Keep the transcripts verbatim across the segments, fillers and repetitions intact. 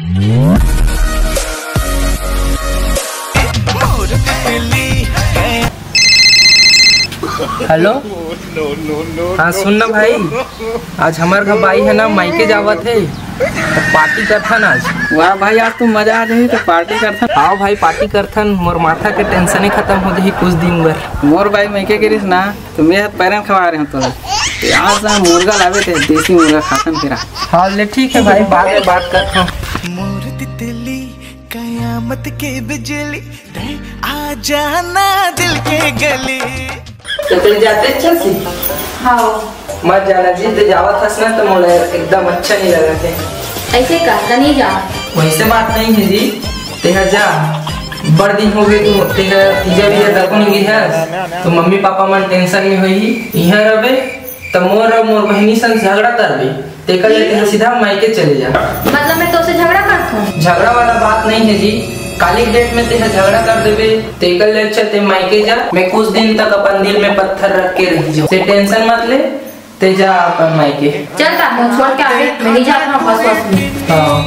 Hello. हाँ, सुन ना भाई, आज हमर घर बाई है ना, मायके जावत है, तो पार्टी करथन आज। वाह भाई, आज तो मजा आ जाही, तो पार्टी करथन। आओ भाई, पार्टी करथन, मोर माथा के टेंशन ही खत्म हो जाही कुछ दिन बर। मोर बाई मायके गे रिहिस ना, तो मैं पैरन खवा रहे हूँ तोला। आज ना मुर्गा लावे थे, देसी मुर्गा खाथन फिर। हाँ ले, ठीक है भाई, बाद में बात करता हूँ। मोर तितली, कयामत के बिजली, तै आ जाना दिल के गली। तो तेरे जाते अच्छा सी? हाँ। मत जाना जी, ते जावत हस ना तो मोला एकदम अच्छा नहीं लगा थे। ऐसे का, त नहीं जा। वैसे बात नहीं है जी, तेहा जा। बड़ दिन हो गए, तू तेहा तीजा भी दरको नहीं गई है, तो मम्मी पापा मन टेंशन में होई। इहाँ रबे त मोर अउ मोर बहिनी संग झगड़ा करबे, तेकर ले तेहा सीधा मायके चले जा। मतलब मैं तोसे झगड़ा करथों? झगड़ा वाला बात नहीं है जी, काली डेट में तेहा झगड़ा कर देबे, तेकर ले अच्छा ते मायके जा। मैं कुछ दिन तक अपन दिल में पत्थर रख के रह जाऊँ, ते टेंशन मत ले, ते जा अपन मायके। चल ता, मैं छोड़ के आवे, मैं नहीं जात हूँ बस, बस में। हाँ।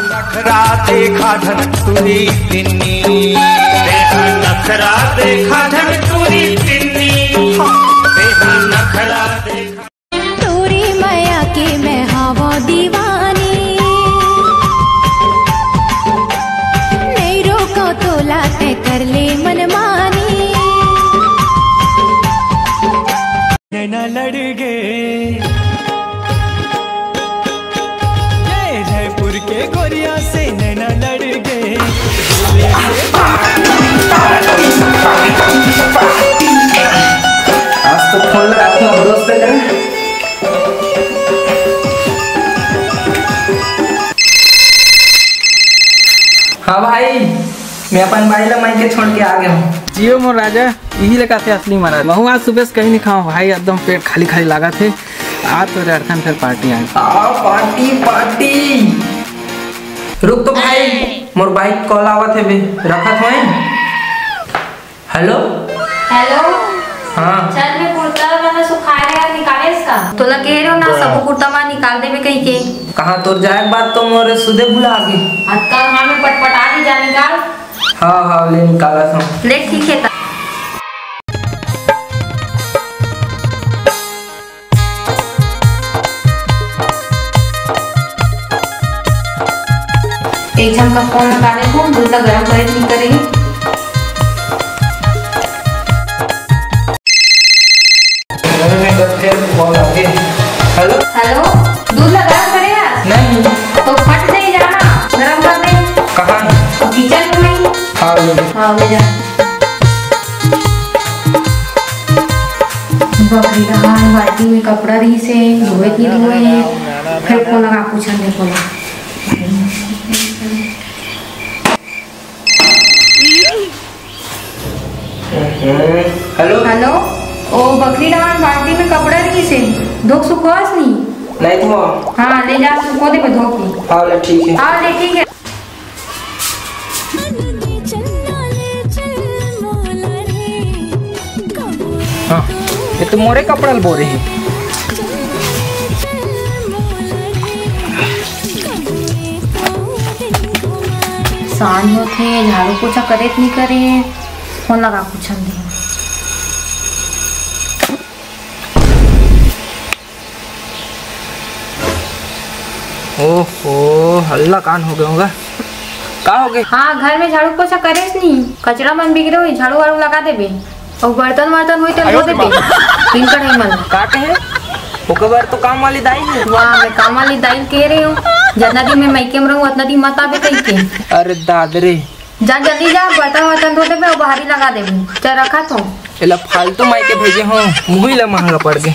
नखरा देखा धन तुरी तिन्नी, नखरा देखा धन तुरी तिन्नी, नखरा देखा। तोरी मया के मैं हावों दीवानी, नहीं रोको तोला ते कर ले मनमानी। नैना लड़ गए, ये जयपुर के गोरिया से नैना लड़ गए। आज तो फोन लगा था दोस्त का। हाँ भाई, मैं अपन बाई ला मायके छोड़ के आ गया हूँ। जियो मोर राजा, इही ले कथे असली मरद। महू आज सुबह से कहीं नहीं खाऊं भाई, एकदम पेट खाली खाली लागत हे। आज तो रखन फिर पार्टी आज। आ, पार्टी, पार्टी। रुक तो भाई, मोर बाई के कॉल आवत हे बे, रखत होए। हेलो। हेलो। हाँ। चल, मैं कुर्ता वाला सुखाए रहा, निकालेस का? तोला कह रहे हो ना, सब कुर्ता मा निकाल देबे कहीं के। कहाँ तोर जाए के बाद तो मोर सुधे भुला गे। अतका हाँ में पटपटा के जा निकाल। हाँ, हाँ, ले निकालत हूँ। ले, ठीक है ता। एक झन का फोन लगा ले, फोन दूध ला गरम करे नहीं करे। हेलो। हेलो, दूध ला गरम करे यार। नहीं। तो फट नहीं जाना, गरम कर दे। कहाँ? किचन में। हाँ, ले ले। हाँ, ले जा। बकरी डहान बाल्टी में कपड़ा रहिस हे, धोए कि नहीं धोए हे, फिर फोन लगा पूछन दे, फोन। हेलो। हेलो, ओ बकरी डहान बाल्टी में कपड़ा रहिस हे, धोक सुखवास नहीं? नहीं धो। हाँ, ले जा, सुखो दे, मैं धो के। हाँ, ले, ठीक है। हाँ, ले, ठीक है। हाँ, ये तो मोरे कपड़ा ल बोरे हे। सांझ होथे, झाड़ू पोछा करे त नहीं करे, फोन लगा पूछन दे। ओहो, हल्ला कान हो गए होगा। का हो गए? हाँ, घर में झाड़ू पोछा करेस नहीं, कचरा मन बिखरे होही, झाड़ू वाड़ू लगा देबे, अउ बर्तन वर्तन होही तो धो देबे, तीन कढ़ाई मन। का कहे? ओकर बर तो काम वाली दाई है। वाह, मैं काम वाली दाई कह रही हूँ, जितना दिन मैं मायके में रहूँ उतना दिन मत आबे कही के। अरे दाद रे। जा जल्दी जा, बर्तन वर्तन धो देबे अउ बाहरी लगा देबे। चल रखा तो। एला फालतू मायके भेजे हो, मुही ला महंगा पड़ गए।